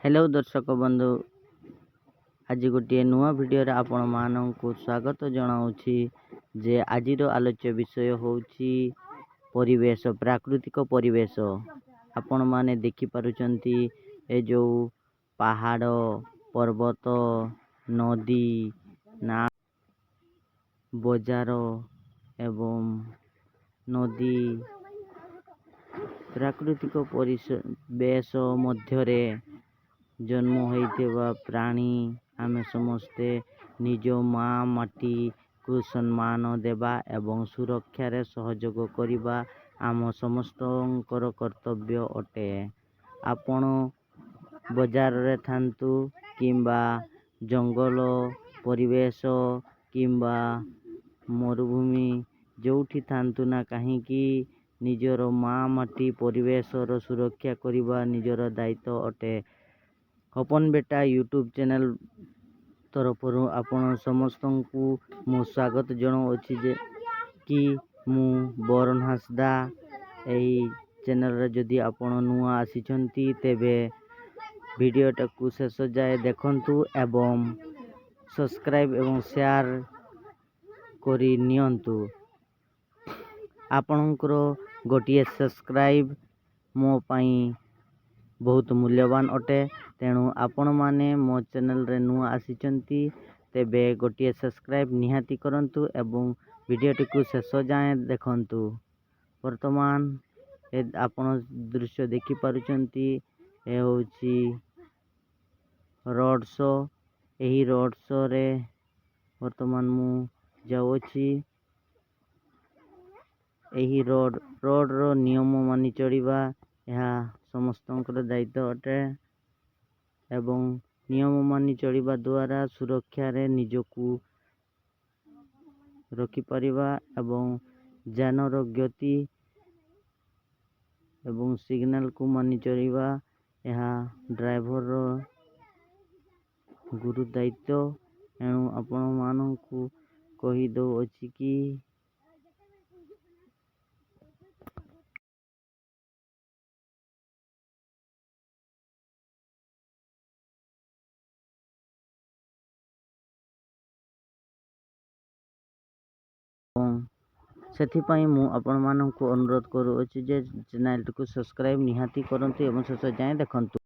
Hello ଦର୍ଶକ ବନ୍ଧୁ, ଆଜି ଗୋଟିଏ ନୂଆ ଭିଡ଼ିଓରେ ଆପଣମାନଙ୍କୁ ସ୍ୱାଗତ ଜଣାଉଛି ଯେ ଆଜିର ଆଲୋଚ୍ୟ ବିଷୟ ହେଉଛି ପରିବେଶ, ପ୍ରାକୃତିକ ପରିବେଶ। ଆପଣମାନେ ଦେଖିପାରୁଛନ୍ତି ଏ ଯେଉଁ ପାହାଡ଼, ପର୍ବତ, ନଦୀ, ନା ବଜାର ଏବଂ ନଦୀ, ପ୍ରାକୃତିକ ପରିବେଶ ମଧ୍ୟରେ ଜନ୍ମ ହୋଇଥିବା ପ୍ରାଣୀ। ଆମେ ସମସ୍ତେ ନିଜ ମା ମାଟିକୁ ସମ୍ମାନ ଦେବା ଏବଂ ସୁରକ୍ଷାରେ ସହଯୋଗ କରିବା ଆମ ସମସ୍ତଙ୍କର କର୍ତ୍ତବ୍ୟ ଅଟେ। ଆପଣ ବଜାରରେ ଥାନ୍ତୁ କିମ୍ବା ଜଙ୍ଗଲ ପରିବେଶ କିମ୍ବା ମରୁଭୂମି, ଯେଉଁଠି ଥାନ୍ତୁ ନା କାହିଁକି, ନିଜର ମା ମାଟି ପରିବେଶର ସୁରକ୍ଷା କରିବା ନିଜର ଦାୟିତ୍ୱ ଅଟେ। ଓପନ୍ ବେଟା ୟୁଟ୍ୟୁବ୍ ଚ୍ୟାନେଲ୍ ତରଫରୁ ଆପଣ ସମସ୍ତଙ୍କୁ ମୁଁ ସ୍ୱାଗତ ଜଣାଉଅଛି ଯେ କି ମୁଁ ବରୁଣ ହାଁସଦା। ଏହି ଚ୍ୟାନେଲ୍ରେ ଯଦି ଆପଣ ନୂଆ ଆସିଛନ୍ତି, ତେବେ ଭିଡ଼ିଓଟାକୁ ଶେଷ ଯାଏ ଦେଖନ୍ତୁ ଏବଂ ସବସ୍କ୍ରାଇବ୍ ଏବଂ ସେୟାର କରି ନିଅନ୍ତୁ। ଆପଣଙ୍କର ଗୋଟିଏ ସବସ୍କ୍ରାଇବ୍ ମୋ ପାଇଁ ବହୁତ ମୂଲ୍ୟବାନ ଅଟେ। ତେଣୁ ଆପଣମାନେ ମୋ ଚ୍ୟାନେଲ୍ରେ ନୂଆ ଆସିଛନ୍ତି, ତେବେ ଗୋଟିଏ ସବସ୍କ୍ରାଇବ୍ ନିହାତି କରନ୍ତୁ ଏବଂ ଭିଡ଼ିଓଟିକୁ ଶେଷ ଯାଏଁ ଦେଖନ୍ତୁ। ବର୍ତ୍ତମାନ ଏ ଆପଣ ଦୃଶ୍ୟ ଦେଖିପାରୁଛନ୍ତି, ଏ ହେଉଛି ରୋଡ଼ ଶୋ। ଏହି ରୋଡ଼ ଶୋରେ ବର୍ତ୍ତମାନ ମୁଁ ଯାଉଅଛି। ଏହି ରୋଡ଼ର ନିୟମ ମାନି ଚଳିବା ଏହା ସମସ୍ତଙ୍କର ଦାୟିତ୍ୱ ଅଟେ ଏବଂ ନିୟମ ମାନି ଚଳିବା ଦ୍ୱାରା ସୁରକ୍ଷାରେ ନିଜକୁ ରଖିପାରିବା ଏବଂ ଯାନର ଗତି ଏବଂ ସିଗ୍ନାଲକୁ ମାନି ଚଳିବା ଏହା ଡ୍ରାଇଭରର ଗୁରୁ ଦାୟିତ୍ୱ। ଏଣୁ ଆପଣମାନଙ୍କୁ କହିଦେଉଅଛି କି ସେଥିପାଇଁ ମୁଁ ଆପଣମାନଙ୍କୁ ଅନୁରୋଧ କରୁଅଛି ଯେ ଚ୍ୟାନେଲଟିକୁ ସବସ୍କ୍ରାଇବ୍ ନିହାତି କରନ୍ତୁ ଏବଂ ଶେଷ ଯାଏଁ ଦେଖନ୍ତୁ।